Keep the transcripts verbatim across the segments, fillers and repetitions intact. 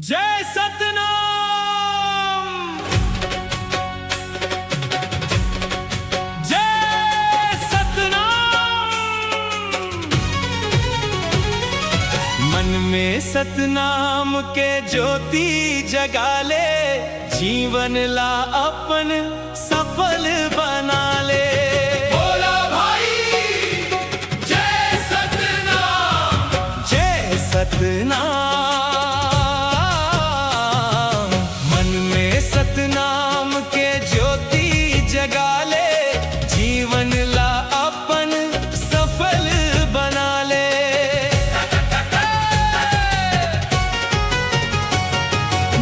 जय सतनाम। जय सतनाम। मन में सतनाम के ज्योति जगा ले, जीवन ला अपन सफल बना ले। बोला भाई, जय सतनाम। जय सतनाम। मन में सतनाम के ज्योति जगा ले, जीवन ला अपन सफल बना ले।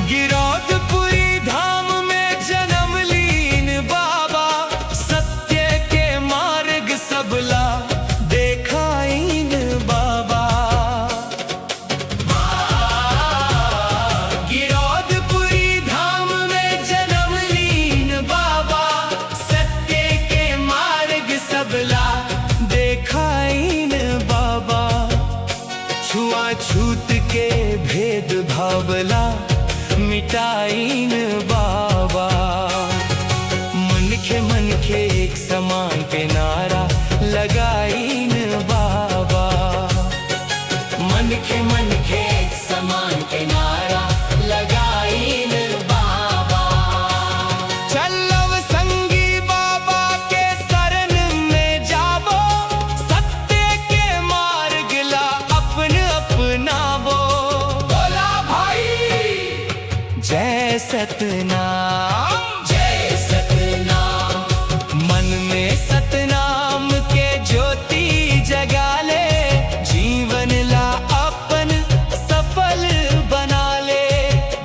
गिरौदपुरी धाम में जन्म लीन बाबा, सत्य के मार्ग सबला देखाइन बाबा। गिरौदपुरी धाम में जन्म लीन बाबा, सत्य के मार्ग सबला देखाइन बाबा। छुआछूत के भेदभाव ला मिटाइन बाबा। मनखे मनखे एक समान के नारा लगाइन बाबा। मनखे मनखे एक समान के नारा लगाइन बाबा। चलव संगी बाबा के शरण में जाबो, सत्य के मार्ग ला अपन अपनाबो। बोला भाई, जय सतनाम। जय सतनाम। मन में सतनाम के ज्योति जगा ले, जीवन ला अपन सफल बना ले।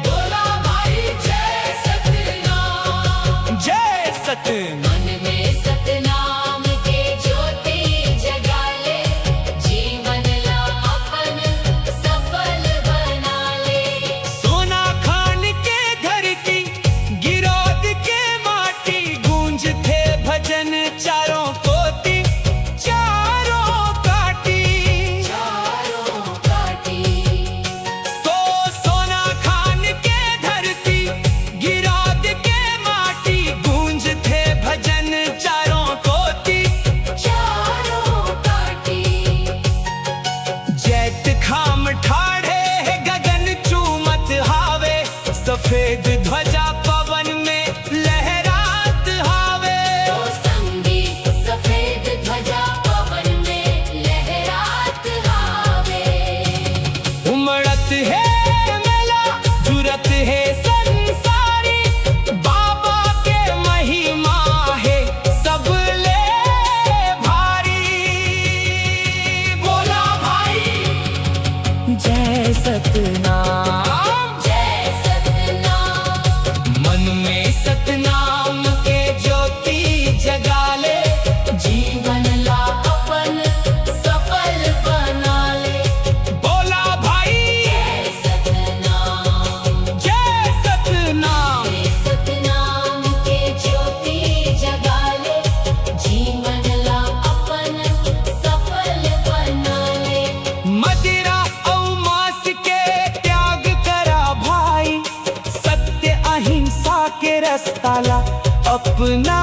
बोला भाई, जय सतनाम। जय सतनाम। मन में सतनाम के ज्योति जगा ले, जीवन ला अपन सफल बना ले। सोना खान के धरती, गिरौद के माटी, गूंजथे भजन चारों कोती, चारों काटी। चारों काटी। सो सोना खान के धरती, गिरौद के माटी, गूंजथे भजन चारों कोती। चारों काटी। जैत खाम ठाढ़े हे, गगन चूमत हावे, सफेद ध्वजा पवन में लहरात हावे। ओ संगी, सफेद ध्वजा पवन में लहरात हावे। उमड़त हे मेला, जुरत हे संसारी, बाबा के महिमा हे सबले भारी। बोला भाई, जय सतनाम। जय सतनाम। मन में सतनाम के ज्योति जगा ले, जीवन ला अपन सफल बना ले। बोला भाई। जय सतनाम। जय सतनाम। जय सतनाम के ज्योति जगा ले, जीवन ला अपन सफल बना ले। मदिरा अउ मांस के त्याग करा भाई, सत्य अहिंसा के रस्ता ला अपना।